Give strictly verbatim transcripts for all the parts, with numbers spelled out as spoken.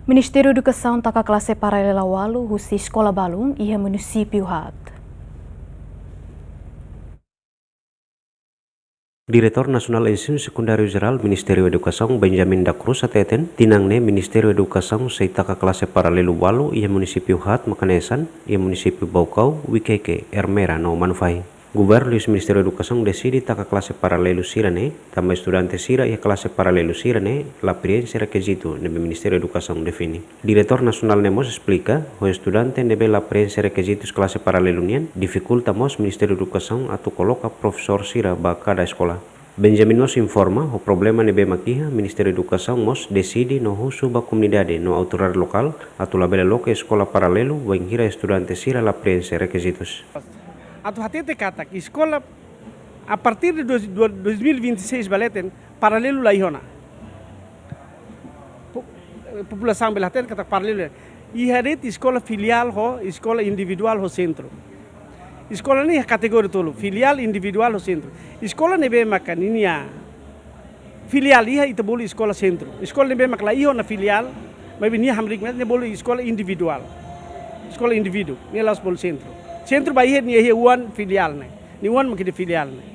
Ministériu Edukasaun taka klase paralelu ualu husi eskola balun iha munisípiu haat. Diretór Nasionál Ensinu Sekundáriu Jerál Ministériu Edukasaun, Benjamin da Cruz, hateten, tinan ne'e Ministériu Edukasaun sei taka klase paralelu ualu iha munisípiu haat mak hanesan iha munisípiu Baucau, Viqueque, Ermera no Manufahi. Governu liuhusi Ministériu Edukasaun deside taka klase paralelu sira-ne'e, tanba estudante sira iha klase paralelu sira-ne'e la prienxe rekizitu ne'ebé Ministériu Edukasaun define. Diretór Nasionál ne'e mós esplika, ho estudante ne'ebé la prienxe rekizitus klase paralelu nian, difikulta mós Ministériu Edukasaun atu koloka profesór sira ba kada eskola. Benjamin mós informa, ho problema ne'ebé mak iha, Ministériu Edukasaun mós deside no husu ba komunidade no autoridade lokál atu labele loke eskola paralelu bainhira estudante sira la prienxe rekizitus. Atu hatete katak eskola a partir de dois, do, dois mil e vinte e seis ba leten, paralelu la iha ona. Po-, eh, populasaun bele hatene katak paralelu. Iha de'it eskola filiál ho eskola individuál ho sentru. Eskola ne'e iha kategoria tolu, filiál, individuál ho sentru. Eskola ne'ebé maka ninia filiál iha, ita bolu eskola sentru. Eskola ne'ebé maka la iha ona filiál, maibé nia hamriik mós, ne'e bolu eskola individuál. Eskola indivíduu, ne'e la'ós bolu sentru. Sentru ba iha, nia iha oan filiál ne'e. Nia oan mak ida filiál ne'e.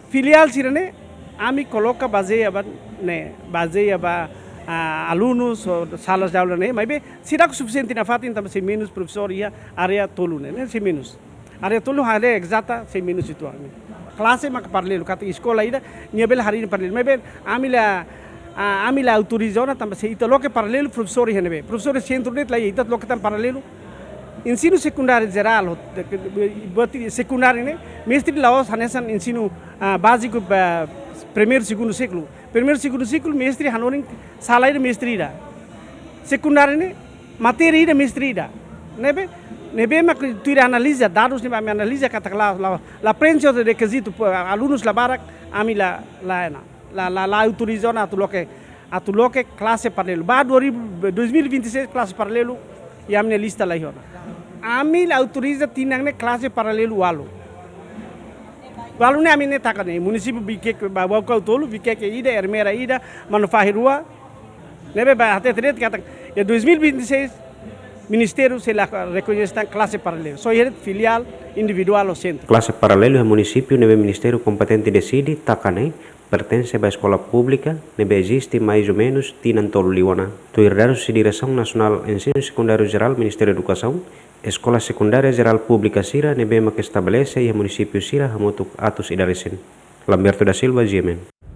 Filiál sira-ne'e, ami koloka bazeia ba ne'e, bazeia ba, ah, alunus, ou salas de aula ne'e, maibé seidauk sufisiente nafatin tanba sei menus profesór iha área tolu ne'e, ne'e sei menus. Área tolu, área ezata sei menus uitoan. Klase maka paralelu, katak eskola ida, nia bele harii paralelu. Maibé, ami la, ah, ami la autoriza ona tanba se ita loke paralelu, profesór iha ne'ebé. Profesór sentru de'it la iha, ita loke tan paralelu. Ensinu sekundáriu jerál, ho, de, de, de, buat sekundáriu ne'e, mestre la'ós hanesan ensinu, ah, báziku ba primeiru, segundu siklu. Primeiru, segundu siklu, mestre hanorin sala ida mestre ida. Sekundáriu ne'e, matéria ida mestre ida. Ne'ebé, ne'ebé mak tuir analiza dadus ne'ebé ami analiza katak la, la, la prienxe rekizitu, po, alunus la barak, ami la, la, la, la, la autoriza ona atu loke, atu loke klase paralelu. Ba dua ribu, dois mil e vinte e seis klase paralelu, iha ami-nia lista la iha ona. Ami la autoriza tinan ne'e klase paralelu ualu. Ualu ne'e ami ne'e taka ne'e, munisípiu Viqueque, ba, Baucau tolu, Viqueque ida, Ermera ida, Manufahi rua. Ne'ebé ba hatete de'it katak, iha dois mil e vinte e seis, Ministériu sei la rekoñese tan klase paralelu. Só iha de'it filiál, individuál ou sentru. Klase paralelu iha munisípiu ne'ebé Ministériu kompetente deside taka ne'e pertense ba eskola públika ne'ebé eziste mais ou menus tinan tolu liu ona. Tuir dadus husi Diresaun Nasionál Ensinu Sekundáriu Jerál Ministériu Edukasaun, eskola sekundária jerál públika sira ne'ebé mak estabelese iha munisípiu sira hamutuk atus ida resin. Lamberto da Silva, G M N.